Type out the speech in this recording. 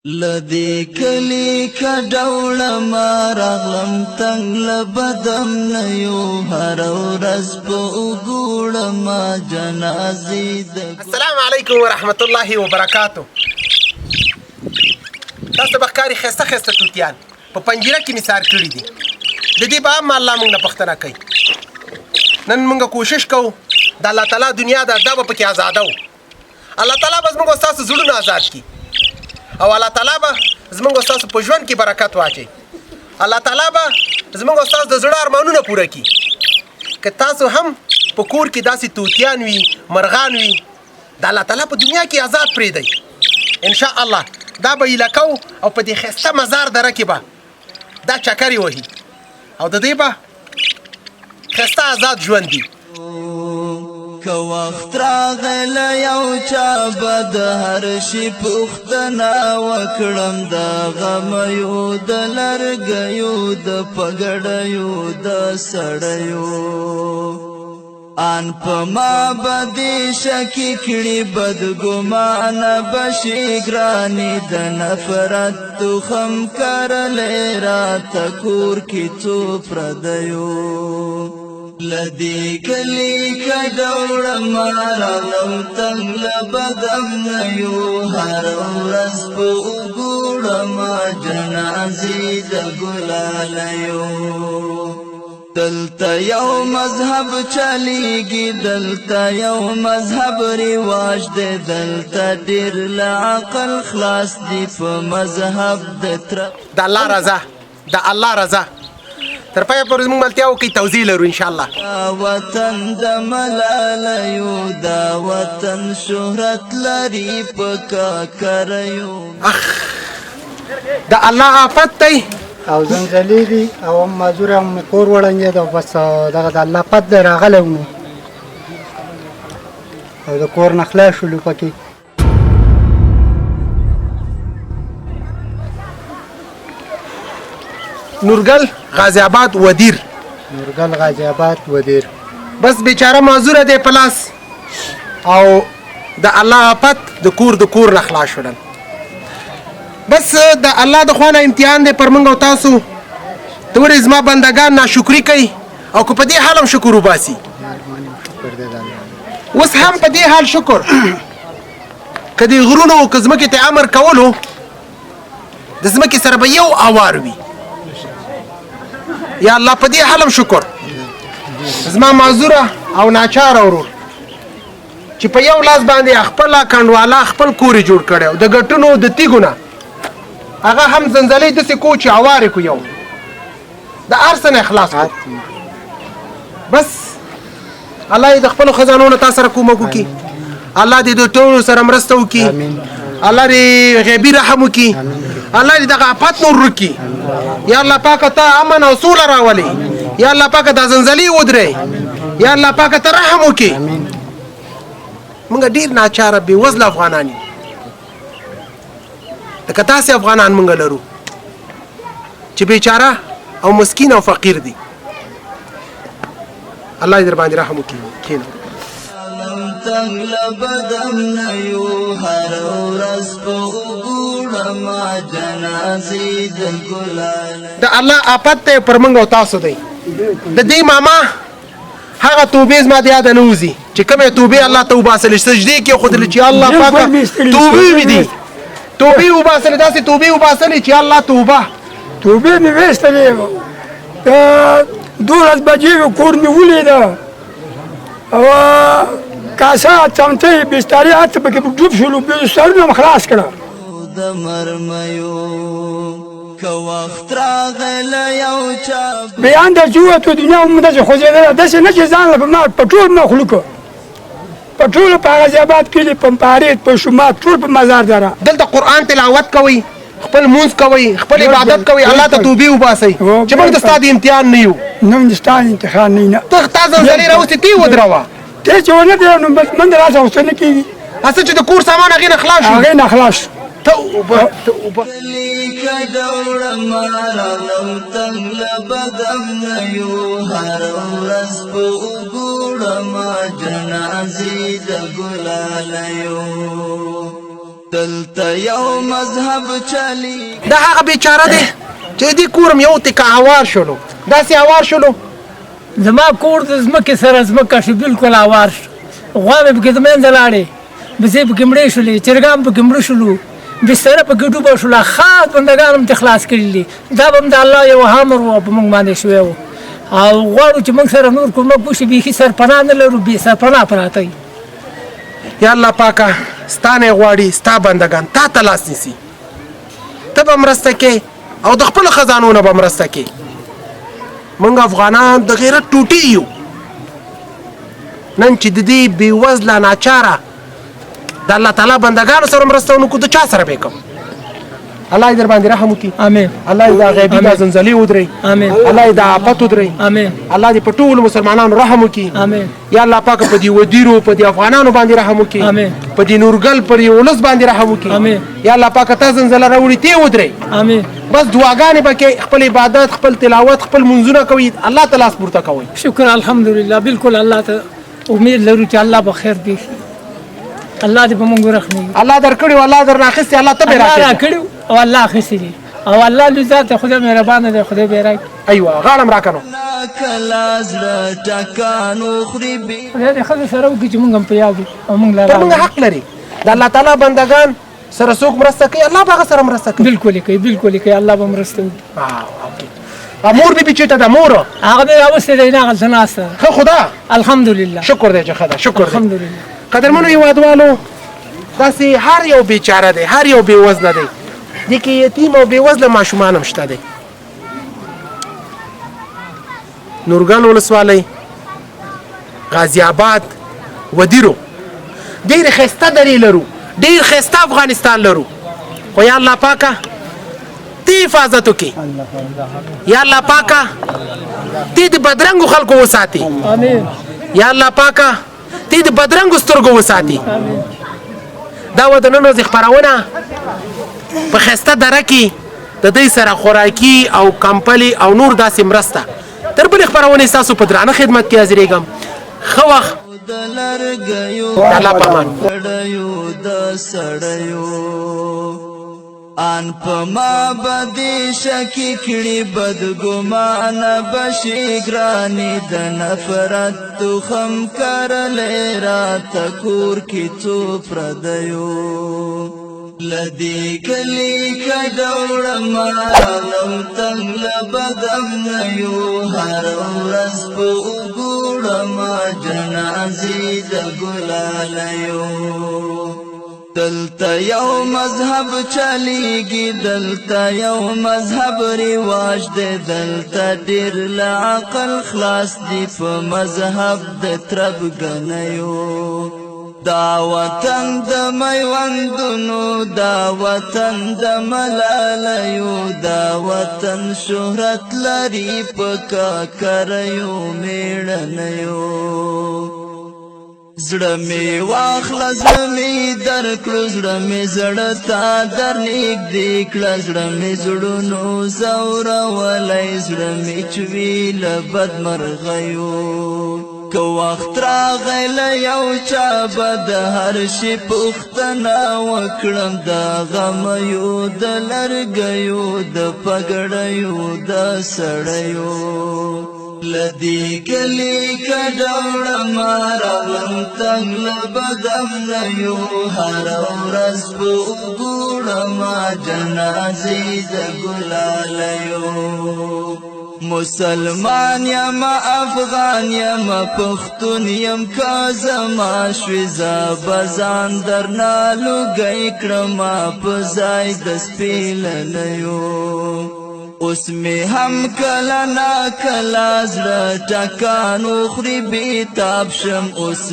لدې کلي کډوړم راغلم تنګ له بدم نه یو، هره ورځ په وګوړم جنازې د. السلام علیکم ورحمت الله وبرکاتو. تاسو به ښکاري ښایسته ښایسته توتیان په پنجره کې مې څار کړي دي. د دې به هم الله موږ نه پوښتنه کوي. نن موږ کوشش کوو د الله تعالی دنیا ده، دا به پکې ازاده. الله تعالی به زموږ ستاسو زړونه ازاد کړي او الله تعالی به زموږ ستاسو په ژوند کې برکت واچوي. الله تعالی به زموږ ستاسو د زړه ارمانونه پوره کړي. که تاسو هم په کور کې داسې توتیان وي، مرغان وي، د الله تعالی په دنیا کې ازاد پرېږدئ. ان شاء الله دا به ایله کوو او په دې ښایسته مزار دره کې به دا چکرې وهي او د دې به ښایسته ازاد ژوند دي. که وخت راغلی یو چا به د هر شي پوښتنه وکړم، د غمیو د لرګیو د پګړیو د سړیو، ان په ما به دې شکي کړي، بدګمانه به شي ګرانې، د نفرت تخم کرلی راته کور کې څو پردیو. لدې کلي کډوړم راغلم تنګ له بدم نه یو، هره ورځ په وګوړم جنازې د ګلالیو. دلته یو مذهب چلیږي، دلته یو مذهب رواج دی، دلته ډېر له عقل خلاص دي په مذهب د تر. د الله رضا، د الله رضا تر پایه پورې زموږ ملتیا وکړئ، توضیح لرو ان شاء الله. وطن د ملالیو، دا وطن شهرت لري په کاکریو. اخ د الله آفت دی او زنځلې دي او هم معذور هم مې کور وړنګېد او بس دغه د الله پت دی راغلی وم او د کور نه خلاص شولو پکې. نورګل غازي آباد ودیر. نورګل غازي آباد ودیر. بس بیچاره معذوره دی په لاس او د الله آفت د کور نه خلاص شولل. بس د الله د خوا نه امتحان دی پر موږ او تاسو. ته ولې زما بندګان ناشکري کوي او که په دې حال هم شکر وباسي؟ اوس هم په دې حال شکر که د غرونو او که ځمکې ته امر کولو، د ځمکې سره به یو اوار وي. یا الله په دې حال هم شکر. زما معذوره او ناچاره ورور چې په یو لاس باندې خپله کنډواله خپل کور یې جوړ کړی او د ګټونو د تیږو نه هغه هم زنځلۍ داسې کو چې اوار یې کو، یو د هر څه نه خلاص کړو. بس الله یې د خپلو خزانو نه تا سره کومک وکړي، الله دې د ټولو سره مرسته وکړي، الله دې غیبي رحم وکړي، الله دې دغه آفت نور ورک کړي. یا الله پاکه ته امن او سوله راولې، یا الله پاکه دا زنځلې ودرې، یا الله پاکه ته رحم وکړي. موږ ډېر ناچاره بېوزله افغانان یو، لکه داسې افغانان موږ لرو چې بیچاره او مسکین او فقیر دي. الله دې در باندې رحم وکړي. کښېنه. تنګ له بدم نه یو، هره ورځ په وګوړم جنازې د ګلالیو. د الله آفت دی پر موږ او تاسو دی. د دې ماما هغه توبې زما د یاده نه وځي چې کومې توبې الله ته وباسلې، سجدې کې ښودلې چې الله پاکه توبې مې دي، توبې وباسلې، داسې توبې وباسلې چې الله توبه. توبې مې ویستلې، 12 بجې کور مې ولیده او کاسه چمچۍ بسترې هر څه پکې ډوب شولو، بیا سرونه هم خلاص کړه. د مرمیو که وخت راغلی یو چا بیان د چې ووتو دنیا هم داسې خوځېدله، داسې نه چې ځان له په ما په ټول مخلوق په ټولو په غازي آباد کلي په پارېد په شومات ټول په مزار دره. دلته قرآن تلاوت کوئ، خپل لمونځ کوئ، خپل عبادت کوئ، الله ته توبې وباسئ چې موږ د ستا د امتحان نه یو. نن د ستا امتحان نه یو. ته تا زلزلې راوستې، ته یې ودروه. ته چې ونه درې نو بس موږ راسه اوس نه کېږي. هسې چې د کور سامان هغې نه خلاص شو. هغې نه خلاص شو. ته اوبه، ته اوبه. کلي کډوړم راغلم تنګ له بدم نه یو، هره ورځ په وګوړم جنازې د ګلالیو. دلته یو مذهب چلی. دا هغه بیچاره دی چې دې کورم یو تکه هوار شولو، داسې هوار شولو. زما کور د ځمکې سره ځمکه شو، بالکل هوار شو. غوا مې پکې د منځه لاړې، بزې پکې مړې شولې، چرګان پکې مړه شولو، بستره پکې ډوبه شوله، خاص بندګان هم ترې خلاص کړي دي. دا به هم د الله یو امر و په موږ باندې شوی و، او غواړو چې موږ سره نور کومک وشي. بیخي سرپناه نه لرو، بې سرپناه پراته یو. یا الله پاکه ستا نه غواړي، ستا بندګان تا ته لاس نیسي، ته به مرسته کې او د خپلو خزانو نه به مرسته کې. موږ افغانان د غیرت ټوټې یو. نن چې د دې بېوزله ناچاره د الله تعالی بندګانو سره مرسته ونه کړو، د چا سره به یې کوو؟ الله دې در باندې رحم وکړي. آمین. الله دې دا غیبي دا زلزلې ودروي. آمین. الله دې دا آفت ودروي. آمین. الله دې په ټولو مسلمانانو رحم وکړي. آمین. یا الله پاک په دې ودیرو په دې افغانانو باندې رحم وکړي. آمین. په دې نورګل پر دې ولس باندې رحم وکړي. آمین. یا الله پاک ته زلزله راوړي، ته ودروي. آمین. بس دعاګانې به کوي، خپل عبادت، خپل تلاوت، خپل منځونه کوي، الله ته لاس پورته کوي. شکر الحمدلله، بالکل الله ته امید لرو چې الله به خیر پېښ کړي. الله دې په موږ ورحمېږي. الله درکړي، الله درنه اخیستي، الله ته به الله راکړي. راکړي او الله اخیستي دي، او الله لوی ذات دی، خدای مهربانه دی، خدای به یې راکړي. ایوه غاړه هم راکړه نو. کله زړه ټکان وخوري خدای دې ښځې سره وکړي چې موږ هم په یاد او موږ له پر موږ حق لري. د الله تعالی بندګان سره څوک مرسته کوي، الله به هغه سره مرسته کوي. بالکل یې کوي، بالکل یې کوي، الله به مرسته وکړي. مور بي بي چېرته ده؟ مور هغه مې راوستې دی، نه هغلته ناسته ده. ښه خدا الحمدلله، شکر دی چې ښه ده، شکر دی الحمدلله. قدرمنو هېوادوالو، داسې هر یو بیچاره دی، هر یو بېوزله دی، دې کې یتیم او بېوزله ماشومان هم شته دی. نورګل ولسوالۍ، غازي آباد، ودیرو، ډېرې ښایسته درې لرو، ډېر ښایسته افغانستان لرو، خو یا الله پاکه ته حفاظت وکړي. یا الله پاکه ته د بدرنګو خلکو وساتي. یا الله پاکه ته د بدرنګو سترګو وساتي. دا وه د نن ورځې خپرونه په ښایسته دره کې د دوی سره خوراکي او کمپلې او نور داسې مرسته. تر بلې خپرونې ستاسو په درانه خدمت کې حاضرېږم. ښه وخت، د لرګیو د الله په امان. د سړیو ان په ما بدې شکی کړي، بدګمانه بشي ګرانې، د نفرت تخم کرلې راته کور کې څو پردیو. لدې کلي که دوړمه راغلم تنګ له بدم نه یو، هره ورځ په اوږو وړمه جنازې د ګلالیو. دلته یو مذهب چلیږي، دلته یو مذهب رواج دی، دلته ډېر له عقل خلاص دي په مذهب د تربګنیو. دا وطن د میوندونو، دا وطن د ملالیو، دا وطن شهرت لري په کاکریو میړنیو. زړه مې واخله، زړه مې درکړو، زړه مې زړه ته درنږدې کړه، زړه مې زړونو ځورولی، زړه مې چوي له بدمرغیو. که وخت راغی له یو چا به د هر شي پوښتنه وکړم، د غمیو د لرګیو د پګړیو د سړیو. لدې کلي که دوړمه راغلم تنګ له بدم نه یو، هره ورځ په اوږو وړمه جنازې د ګلالیو. مسلمان یم، افغان یم، پښتون یم، که زما شوې زه به ځان درنه لوګی کړمه په ځای د سپېلنیو. اوس مې هم کله نا کله زړه ټکان وخوري، بېتاب شم اوس.